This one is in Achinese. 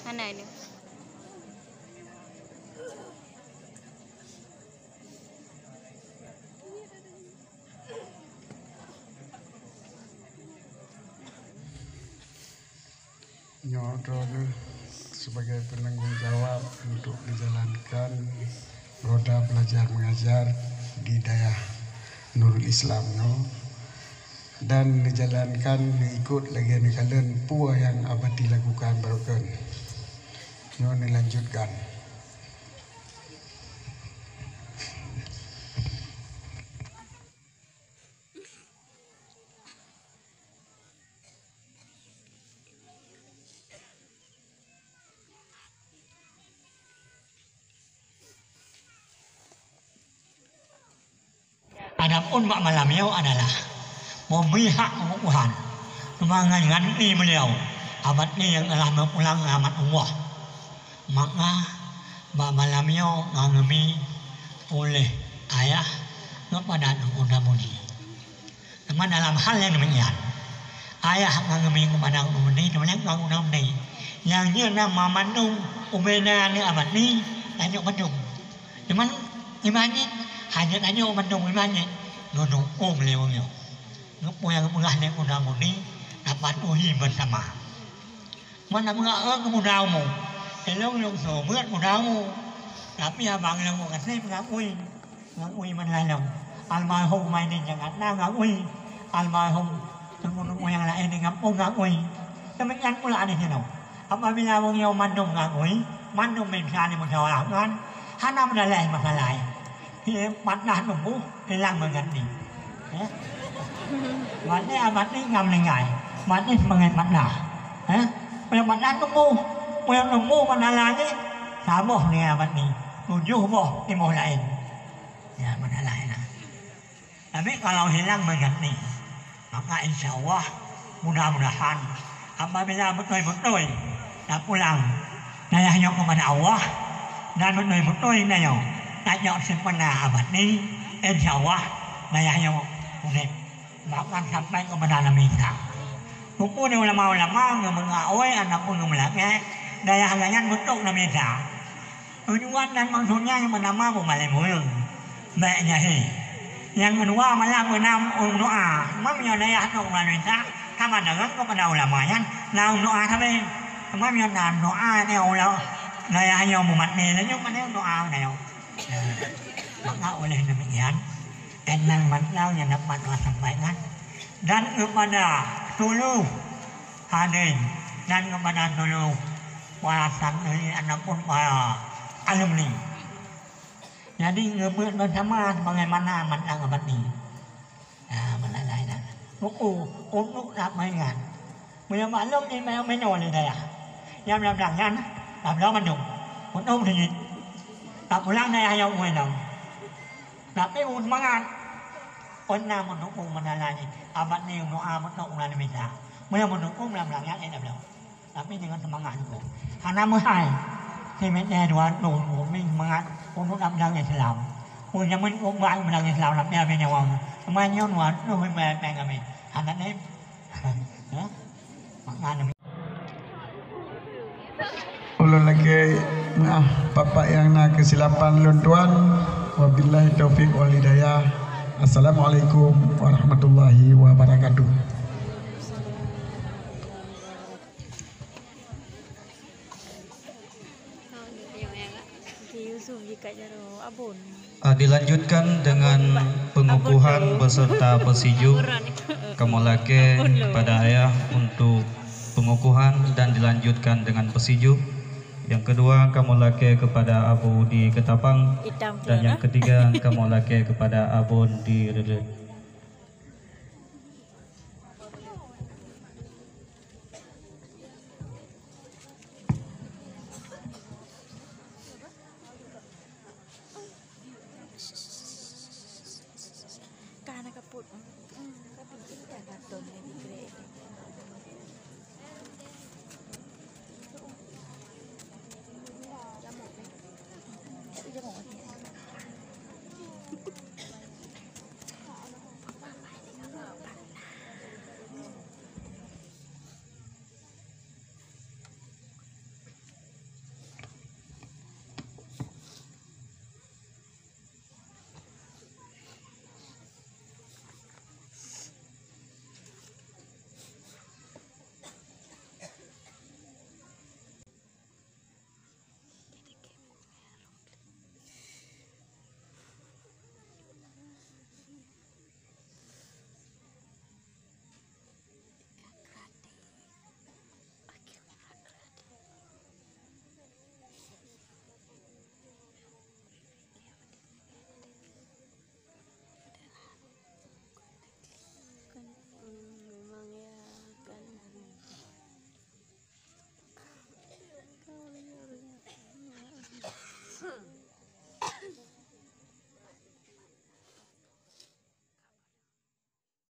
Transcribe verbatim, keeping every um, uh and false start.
Hana ini. Nyoe droeneuh sebagai penanggung jawab untuk menjalankan roda belajar mengajar di dayah Nurul Islam nyoe, dan neujalankan neuikot lagée neukalon peue nyang Abati lakukan baroekon. Nyoe neulanjutkan. Adapun bak malam nyoe adalah meumihak Tuhan, teuma ngon gaki beliau, Abati nyang telah meupulang rahmat Allah. Maka bak malam nyoe ka geumi uléh ayah keupada Teungku Damudi. Teuma dalam hal nyang demikian, ayah ka geumi keupada Teungku Damudi, teuma lé Teungku Damudi nyang jeuet na mandum ubena aneuk Abati, tanyoe mandum. Teuma iman jih hana tanyoe mandum, iman jih geudukong lé ureuëng nyoe. Geupeue nyang geupeugah lé Teungku Damudi, tapatuhi beusama. Meunan meunyoe keumu damu, ilong-ilong seumeubeuet mudamu. Tapi abang ilong meugaséh peugah ui, ngon ui meunan lom. Almarhum Maidin Jakarta ngon ui. Almarhum teungku-teungku nyang laén di gampông ngon ui. Demikian pula di sinoe. Apabila wong nyoe mandum ngon ui, mandum bisa dimusyawarahkan, hana meudaleh masalah. Hi, patah tumbuh, hilang meuganti. Eh? Mati, mati ngam linggai. Mati semangat patah. Eh? Peue patah tumbuh, peue tumbuh mandala jih, saboh linggai mati. Tujoh boh timoh laén. Ya, mandala hilang. Tapi kalau hilang meuganti, maka insya Allah, mudah-mudahan apabila beutôi-beutôi tapulang dayah nyoe keupada Allah dan beutôi-beutôi tanyoe tajok sempurna Abati, insya Allah dayah nyoe udeb bahkan sampai keupada Nabi Isa. Peue-peue ulama-ulama ngon meungaui ataupun ngon meulakée dayah nyan beutôi Nabi Isa. Tujuan dan maksudnya nyang peurtama beumalém ureuëng, bék jahé. Nyang keudua malam beunam ureuëng doa. Meunyoe dayah nyoe meulalu Isa, sama deungon keupada ulama nyan na ureuëng doa sabe. Meunyoe na doa nyoe ulah dayah nyoe mumat nyoe, nyoe pane doa nyoe. Maka oleh demikian, enang mantong nyang dapat saya sampaikan. Dan keupada seluruh hadirin dan keupada seluruh para santri ataupun para alumni. Jadi, geubeuet beusama sebagaimana mantong Abati. Nah, meunan laén. Buku untuk nak maingat. Meunyoe maklum di minoe-minoe lé dayah. Nyang blang-blang nyan, tabloe mandum. Untung teujeuet. Tapulang dayah nyang ueh lom. Tapi meuseumangat. Kon na meudukung mandala jih. Abati doa meutok ulah mita. Meunyoe meudukung blang-blang nyan, eh, tabloe. Tapi deungon seumangat juga. Hana meuhai. Simeutée dua reutôh, umi seumangat untuk lam dageng Islam. Pun jameun umat lam dageng Islam, lam biar nyawa. Teuma nyoe dua reutôh umi bayar péng kami. Hana nem. Hah? Makna nem. Ulôn lakée meuah bapak nyang na keusilapan lôn tuan. Wabillahi taufiq wal hidayah. Assalamualaikum warahmatullahi wabarakatuh. Ah, dilanjutkan dengan pengukuhan beserta peusijuh. Kamoe lakée kepada ayah untuk pengukuhan dan dilanjutkan dengan peusijuh. Yang kedua, kamoe lakée kepada Abu di Ketapang. Dan yang ketiga, kamoe lakée kepada Abon di Reuleueng.